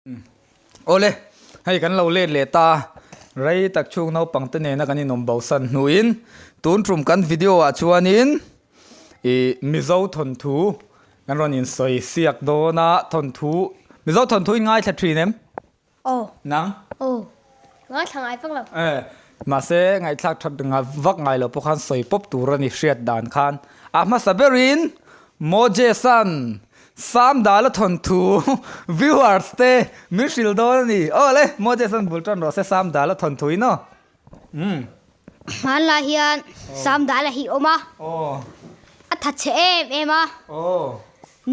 Awle, hei kan lo let leh ta, rei tak chhung naupang te nena kan inawm bo san hnuin tun tum kan video ah chuanin ih Mizo thawnthu kan rawn insawi siak dawn a, thawnthu Mizo thawnthu in ngaithla thin em? Aw. Nang? Aw. Ngaithla ngai vak lo. E, mahse ngaihthlak that vak ngai lo pawh khan sawi pawp tur a ni hriat dan khan. A hmasa berin Mojesan Sam Dala thawnthu viewers te min hrilh dawn a ni. Aw le, Mojesan bul tan rawh se Sam Dala thawnthu in aw. Umm. Hmanlai hian Sam Dala hi awm a. Aw. A thatchhe em em a. Aw.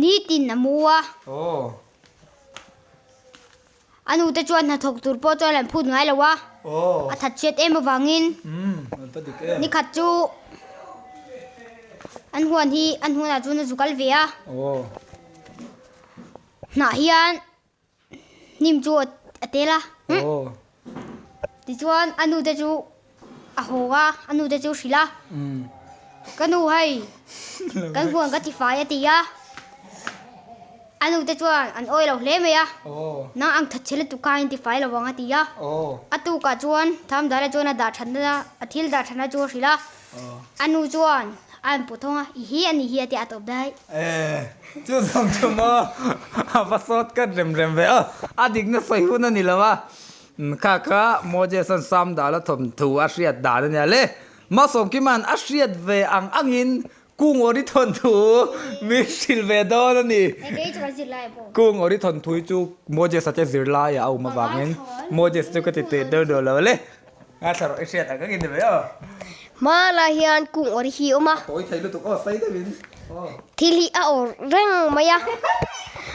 Nitin a mu a. Aw. A nute chuan hnathawk tur pawh chuan an phut ngai lo a, a that chhiat em avangin nikhat chu an huan hi an huanah chuan a zu kal ve a, hnah hian hnim chu a tel a, tichuan a nute chu A haw a, a nute chu hrilh a, Ka nu hei, kan huan ka ti fai a ti a. A nute chuan an awi lo hle mai a, Nang ang that chhe lutuk kha in ti fai lo vang a ti a. A tukah chuan Thamdala chuan a dah thatna, a thil dah thatna chu a hrilh a. A nu chuan a rawn pawh thawng a, I hi a ni hi a ti a tawp daih. E, chu zawng chu maw a va sawt kat rem rem ve aw, a dikna sawi hun a ni lo a. Kha kha Moses-a'n Sam dala thawmthu a hriat dan a nia le. Malsawmkima'n a hriat ve ang angin Kungawri thawnthu min hrilh ve dawn a ni. Kungawri thawnthu hi chu Moses-a te zirlaiah a awm avangin Moses chu ka ti teh deuh deuh lo le. Ngaithla rawh i hriat ang angin ni mai aw. Hmanlai hian Kungawri hi a awm a. A tawi thei lutuk aw, sei deuhin aw. Thil hi a awrh reng mai a.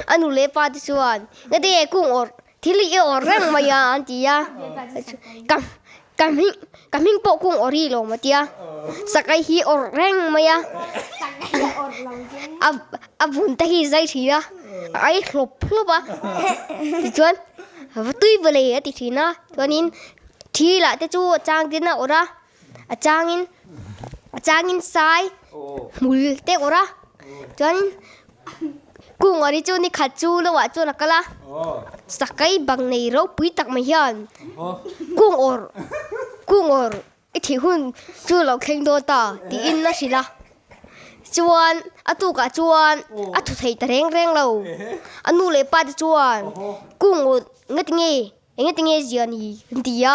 A nu leh pa te chuan, Ngati Kungawr Thil hi i awrh reng mai a an ti a, ka ka hming ka hming pawh kung awrh hi lawm a tia, sakai hi awrh reng mai a, a a vun te hi zai thin a, a ai hlawp hlawp a, tichuan va tui va lei a ti thin a, chuanin thi lah te chu a chang tin a awrh a, a changin a changin sai hmul te awrh a, chuanin. Kung awri chu ni khat chu lo ah chuan a kal a, sakai bang nei ropui tak mai hian kung awr kung awr i thih hun chu lo thleng dawn ta tiin a hrilh a, chuan a tukah chuan a thu thei ta reng reng lo, a nu leh pa te chuan kung awr ngati nge engati nge zia ni an ti a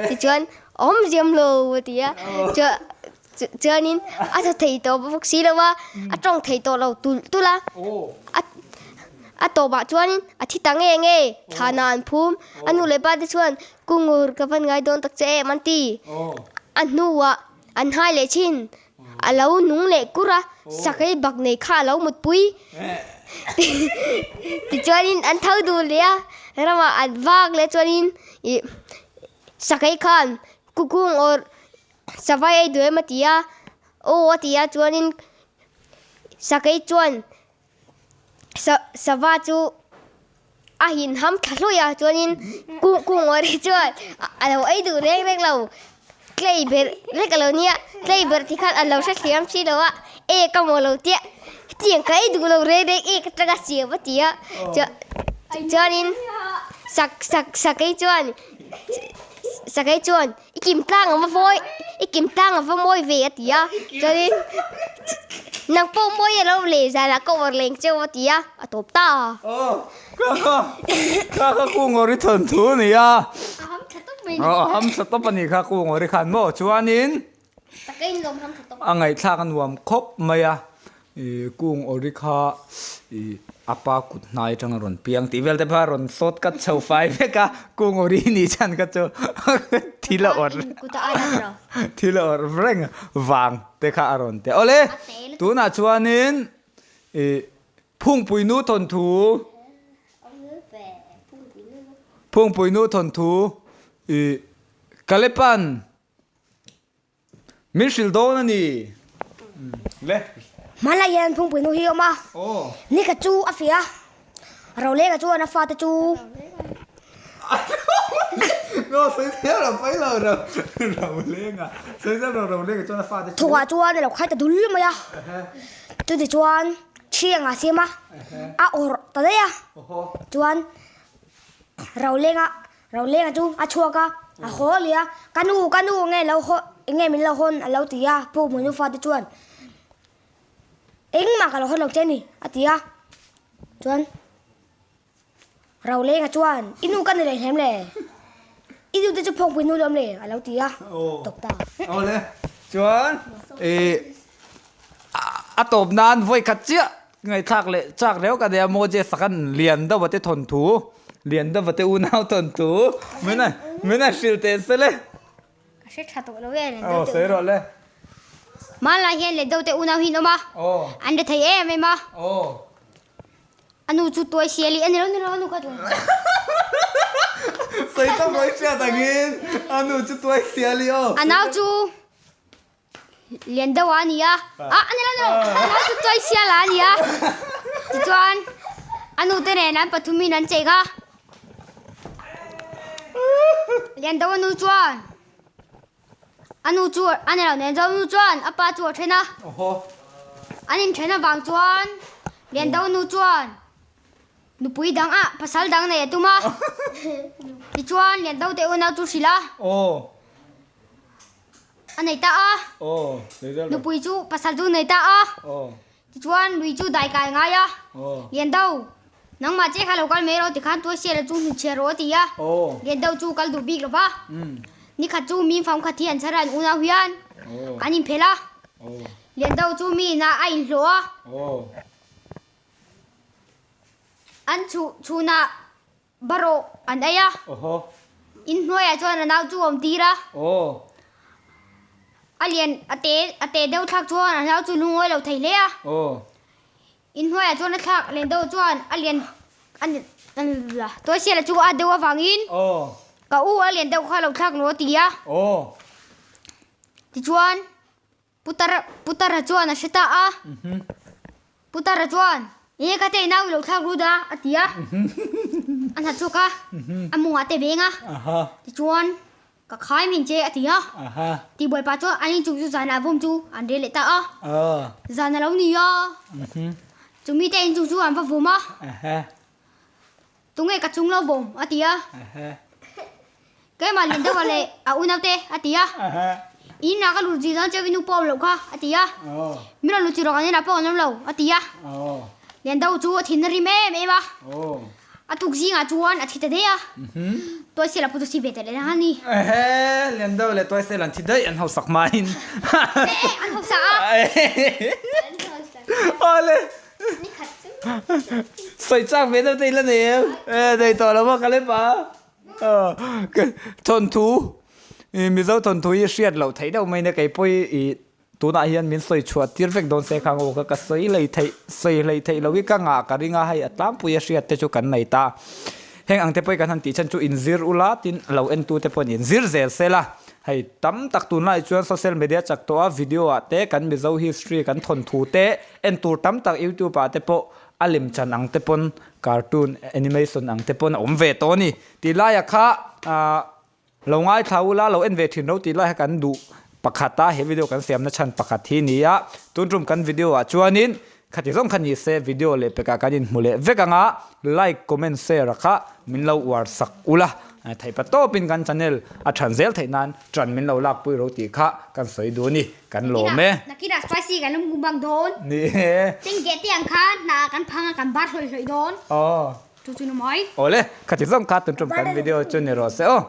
tichuan a awm ziam lo a ti a chuan chuanin a tha thei tawh bawk si lo a a tawng thei tawh lo tulh tulh a a a tawpah chuanin a thi ta nge nge thlanah an phum a nu leh pa te chuan kungur ka van ngai dawn tak che em an ti a hnuah an hai leh thin a lo nung leh kur a sakei bak nei kha a lo mutpui tichuanin an tho duh leh a ramah an vak leh chuanin ih sakei khan kukung awrh savai ei duh em a ti a aw a ti a chuanin sakei chuan sava chu a hin ham thla hluai a chuanin kung kung awrh hi chuan a lo ei duh reng reng lo tlei ber vek a lo nia tlei ber ti khan a lo hrethiam si lo a e ka maw lo tia hetiang ka ei duh lo reng reng ek atanga siam a ti a chuanin sak sak sakei chuan sakei chuan i kim tlang a va mawi i kim tlang a va mawi ve a ti a chuanin nang pawh mawi a lo leh zanah ka awrh leng cheu a ti a a tawp ta a. Aw ka kha ka kha kungawri thawnthu a ni a a ham tha tawp mai a ham tha tawp a ni kha kungawri khan maw chuanin a ngaihthlak a nuam khawp mai a Ih kung awri kha ih a pa kut hnai atang a rawn piang tih vel te pawh a rawn sawt kat chho fai vek a kung awri nih chhan kha chu thil a awrh thil a awrh reng vang te kha a rawn ti awle tunah chuanin ih phungpuinu thawnthu phungpuinu thawnthu ih Kalepan. Min hrilh dawn a ni. Le. Hmanlai hian phungpui nu hi a awm a. Ni khat chu a fiah a. Rolenga chuan a fate chu. No, sawi zel ro pai lo ro. Rolenga. Sawi zel ro Rolenga chuan a fate chu. Thawkah chuan a lo khai ta dul mai a. Chuti chuan thiang a siam a. A awrh ta daih a. Chuan. Rolenga Rolenga chu a chhuak a, a haw leh a, Ka nu, ka nu nge lo haw, enge min lo hawn a lo ti a, Phukpui nu fate chuan engmah ka lo hawn lo che ni a ti a, chuan Rolenga chuan i nu ka ni leh hlem le, i nu te chu Phukpui nu lawm le a lo ti a, tawp ta. Awle, chuan ih a tawp nan vawi khat chiah Ngaihthlak leh chak reuh ka nia Moses a khan lian deuh te thawnthu lian deuh te unau thawnthu min a min a hrilh teh se le. Ka hre tha tawh lo e lian deuh te Aw sawi rawh le. Hmanlai hian lian deuh te unau hi an awm a. Aw. An ri thei em em a. Aw. A nu chu tuai siali a ni lo ni lo a nu kha tuai. Sawi ta mawi hriat angin a nu chu tuai siali aw. A nau chu Lian deuh a ni a, ah a ni lo ni lo, a nau chu tuai sial a ni a, tichuan a nu te nen an pathum in an cheng a, lian deuh a nu chuan a nu chu a ni lo lian deuh a nu chuan a pa chu a then a, an inthen avang chuan lian deuh a nu chuan nupui dang ah pasal dang nei a tum a, tichuan lian deuh te unau chu hrilh a. A nei ta a. Nupui chu pasal chu nei ta a. Tichuan lui chu dai kai ngai a. Lian do, nangmah che kha lo kal mai rawh tikhan tuai sial chu hnuchhiah rawh a ti a. Lian do chu kal duh bik lo va. Nikhat chu mi fam khat hi an chhar a an unau hian an inphelh a. Lian do chu mi inah a inhlawh a. An chhuh chhunah Barawh an ei a. In hnuaiah chuan a nau chu a awm tir a. A lian a te a te deuh thlak chuan a nau chu lungawi lo thei hle a. In hnuaiah chuan a thlak lian deuh chuan a lian a tuaisiala chu a deuh avangin ka u a lian deuh kha lo thlak lo a ti a. Tichuan Putar Putara chuan a hre ta a. Putara chuan, Enge ka tei nau i lo thlak lut a? a ti a. A hna chhuak a, a mungah te veng a. Tichuan, Ka khai min che a ti a. Tihbuai pah chuan an inchung chu zanah vawm chu an rel leh ta a. Zan a lo ni a. Chumi te inchung chu an va vawm a. Tunge ka chung lo bawm? a ti a. Keimah lian deuh ah leh a unau te a ti a. In ah ka lut zui dawn cheu i nu pawh awm loh kha a ti a. Mi rawn lut zui rawh kan inah pawh an awm lo a ti a. Lian deuh chu a thin a rim em em a. A tuk zingah chuan a thi ta daih a. Tuaisel a pu chu si ve ta leh a ni. Ehe, Lian deuh leh Tuaisel an thi daih an hausak hmain. Eh, an hausak a. Awle. Sawi chak ve deuh te ila nei em? E nei tawh lo a ka lep a. Thawnthu Mizo thawnthu hi hriat loh theih deuh mai nia kei pawh hi tunah hian min sawi chhuah tir vek dawn se khang aw ka sawi hlei theih sawi hlei theih loh hi ka ngah ka ring a hei a tlangpui a hriat te chu kan nei ta. Heng ang te pawh hi kan han tih chhan chu inzir ula tin lo entu te pawhin inzir zel se la. Hei tam tak tunlai chuan social media chak tawh a video ah te kan Mizo history kan thawnthu te en tur tam tak youtube ah te pawh a lem chan ang te pawn cartoon animation ang te pawn a awm ve tawh a ni. Tih laiah kha ah lo ngaithla ula lo en ve thin ro tih lai kha kan duh pakhat a he video kan siamna chhan pakhat hi ni a tun tum kan video ah chuanin khati zawng kha ni se video leh pekah kan inhmu leh vek ang a like comment share a kha min lo uar sak ula theih pa tawpin kan channel a than zel theih nan tan min lo lak pui ro tih kha kan sawi duh a ni kan lawm e. Nakinah spicy kan lo hmu bang dawn. Ni e. Tengge te ang khan hna kan phang a kan bar hlawih hlawih dawn. Aw. Chu chu ni mai. Awle khati zawng kha tun tum kan video chu ni rawh se aw.